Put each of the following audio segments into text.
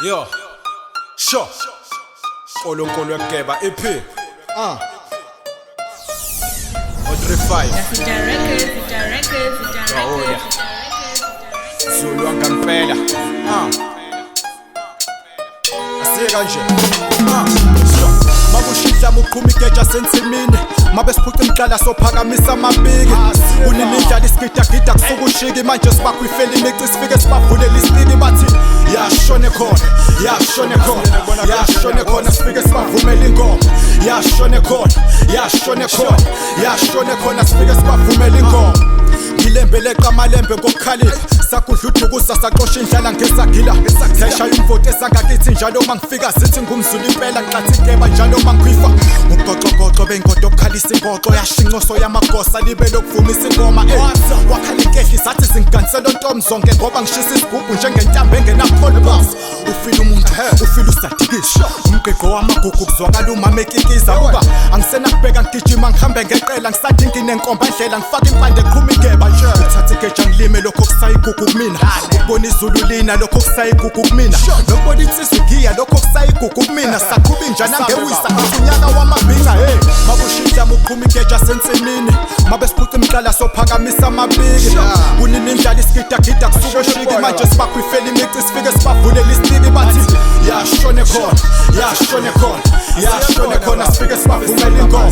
Yo. Sure. Nkulunkulu wekugeba EP. Ah. 035. Records, Records, Oh, yeah. Records. Zulu wangampela. Ah. Asiye kanje. Ah. Sure. Makushintsha muqhuma igeja sensimini. Mabe siphuca imhlala sophakamisa amabiki. Kunemidlalo isigidagida kusuka ushiki manje sibakhwifela imici sifike sibavulela isitiki bathi yashone khona, yashone khona, yashone khona sifike sibavumela ingoma. Yashone khona, yashone khona, yashone khona sifike sibavumela ingoma. Ngilembe leqa amalembe ngokukhalipha sakudla udukuza saxosha indlala ngesagila seshaya umvoti esangakithi njalo mangifika zithi ngumzulu impela ngixathi igeba njalo mangikwifa ugoqogoqo bengodo obukhalisa imboxo yashincoso yamagosa libe lokuvumisa ingoma wakhala inkehli sathi zingiganisela ntombi zonke ngoba ngishisa isigubhu njengentambo engenapholbox ufile umuntu ufile usadikisha umgqigqo wamagugu kuzwakala umama ekikiza kuba angisenakubheka ngigijima ngihambe ngeqela ngisadingi nenkomba ndlela ngifaka impande eqhuma igeba nje uthatha igeja ngilime lokho kusayigugu kumina ukubona izulu lina lokho kusayigugu kumina nokubona insizwa igiya lokho kusayigugu kumina saqhuba injana ngewisa ngithi unyaka wamabhinca hey makushintsha muqhuma igeja sensimini mabe siphuca imhlala sophakamisa amabiki kunini indlala isigidagida kusuka oshiki manje sibakhwifela imici sifike sibavulela isitiki bathi yashone khona, yashone khona, yashone khona sifike sibavumela ingoma.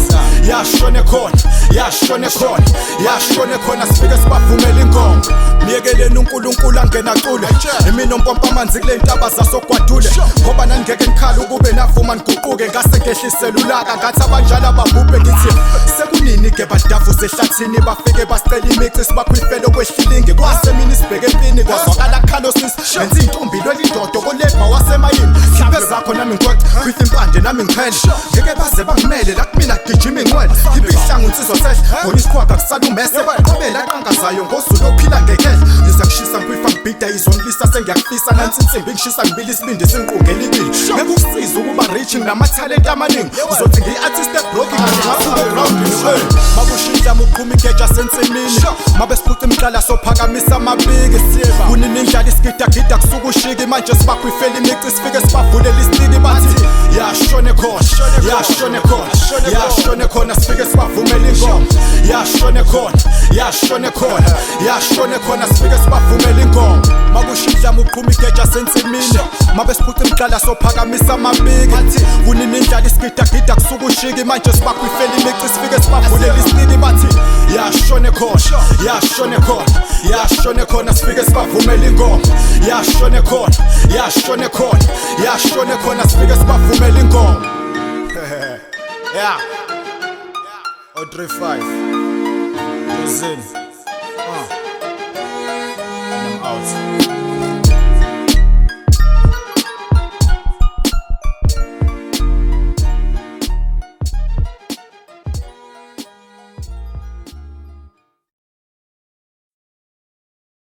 Yashone khona, yashone khona, yashone khona sifike sibavumela ingoma. Miyekeleni uNkulunkulu angena cule imina ompompa amanzi kule ntaba zasogwadule ngoba naningeke nikhala ukube navuma niguquke ngase ngehlisela ulaka ngathi abanjalo ababhubhe ngithi sekunini ke badavuze ehlathini bafike basicela imici sibakhwifele okwehlilingi kwasemini sibheke empini kwazwakala kukhalo sisi enza intombi lwelindodo kolebha wasemayini khiphe zakho nami ngixoxe khwitha impande nami ngiqhele ngeke baze bangimele la kumina gijima ingcwele khipha ihlangu insizwa sehle khona isiqhwaga kusala umese qobela aqangazayo ngozulu ophila ngekhehle ngiza kushisa ngikwifa ngibhida izonilisa sengiyakufisa nansi insimbi ngishisa ngibili isibindi singiqungela ibili ngeke ukusiza ukuba rich nginamathalente amaningi uzothi ngiyi-artist ebroki ngingaphuka egrawundini makushintsha muqhuma igeja sensimini mabe siphuca imhlala sophakamisa amabiki kunini indlala isigidagida kusuka ushiki manje sibakhwifela imici sifike sibavulela isitiki bathi yashone khona, yashone khona, yashone khona sifike sibavumela ingoma. Yashone khona, yashone khona, yashone khona sifike sibavumela ingoma. Makushintsha muqhuma igeja sensimini mabe siphuca imhlala sophakamisa amabiki kunini indlala isigidagida kusuka ushiki manje sibakhwifela imici sifike sibavulela isitiki bathi yashone khona, yashone khona, yashone khona sifike sibavumela ingoma. Yashone khona, yashone khona, yashone khona sifike sibavumela ingoma. Yeah. 035 Listen. And I'm out.